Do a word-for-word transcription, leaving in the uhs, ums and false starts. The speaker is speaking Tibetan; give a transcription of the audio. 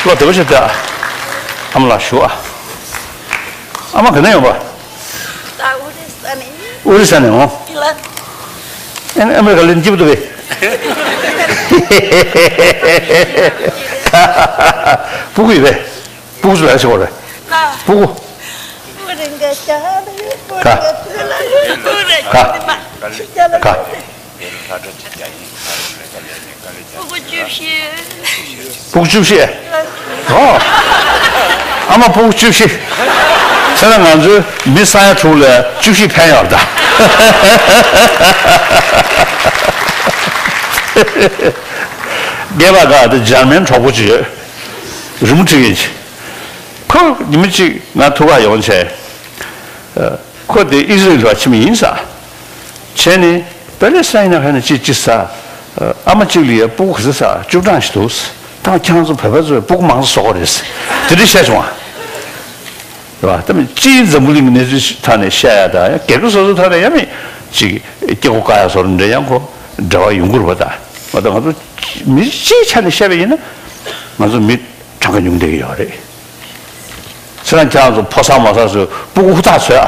ལོ་དེ་བ་ཞིག་ད། ཨ་མ་ལགས་ཞུ་ཨ། ཨ་མ་ག་ནས་ཡོང་པ། ད་ཨོ་རི་ས་ནས། ཨོ་རི་ས་ནས་འོང་། ལ། ཨ་ནི་ཨ་མེ་རི་ཀ་ལ་སྐྱིད་པོ་འདུག་པས། སྤུ་གུ་ཡོད་པས། སྤུ་གུ་ཚོ་ལ་ཞིག་གོ་རེད། སྤུ་གུ། ག་ག་སྤུ་གུ་བཅུ་བཞི། ཨོ། ཨ་མ་སྤུ་གུ་བཅུ་བཞི། ཟེར་ན་ང་ཚོའི་མི་ས་ཡ་དྲུག་ལ་བཅུ་བཞི་ཕན་ཡོད་ད། རྒས་པ་ག་དེ་འཇར་མན་གྲོགས་པོ་ཅིག་ཡོད། རི་མོ་བྲིས་མཁན་ཅིག་ཁོ་ཉི་མ་གཅིག་ང་ཐུག་ག་ཡོང་བྱས། ཁོ་དེ་ཨི་ཟི་རེལ་ལ་ཕྱིན་པ་ཡིན་ས། བྱས་ནས་པེ་ལེ་སི་ཐན་ཡིན་ན་ཧ་ནས་ཅི་ཅི་ས། ཨ་མ་གཅིག་ལ་ཡ་སྤུ་གུ་ག་ཚོད་ས་བཅུ་གྲངས་ཤིག་འདུག་ད་ཁྱེད་རང་ཚོ་བོད་པ་ཚོས་སྤུ་གུ་མང་ཙམ་གསོ་གི་རེད། དེ་འདྲ་བཤད་བྱུང་བ། རེད་བ། ད་མི་སྤྱིའི་འཛམ་བུ་གླིང་གི་གནས་ཚུལ་ཐོག་ནས་བཤད་ཡ་ད་ཡང་སྒེར་གྱི་སོ་སོའི་ཐོག་ནས་ཡང་མི་ཅིག་སྐྱེ་སྒོ་བཀག་ཡ་བཟོ་འདྲ་ཡང་ཁོ་འབྲེལ་བ་ཡོང་གི་རེད་བ་ད། ང་ད་ང་ཚོ་མི་སྤྱིའི་ཆ་ནས་བཤད་པ་ཡིན་ན་ང་ཚོ་མི་གྲངས་ཀ་ཉུང་བསྡད་ཀྱི་ཡོད་རེད། ཁྱེད་རང་ཁྱེད་རང་ཚོ་ཕོ་གསར་མོ་གསར་ཚོས་སྤུ་གུ་ཧུར་ཐག་ཆོད་ཨ།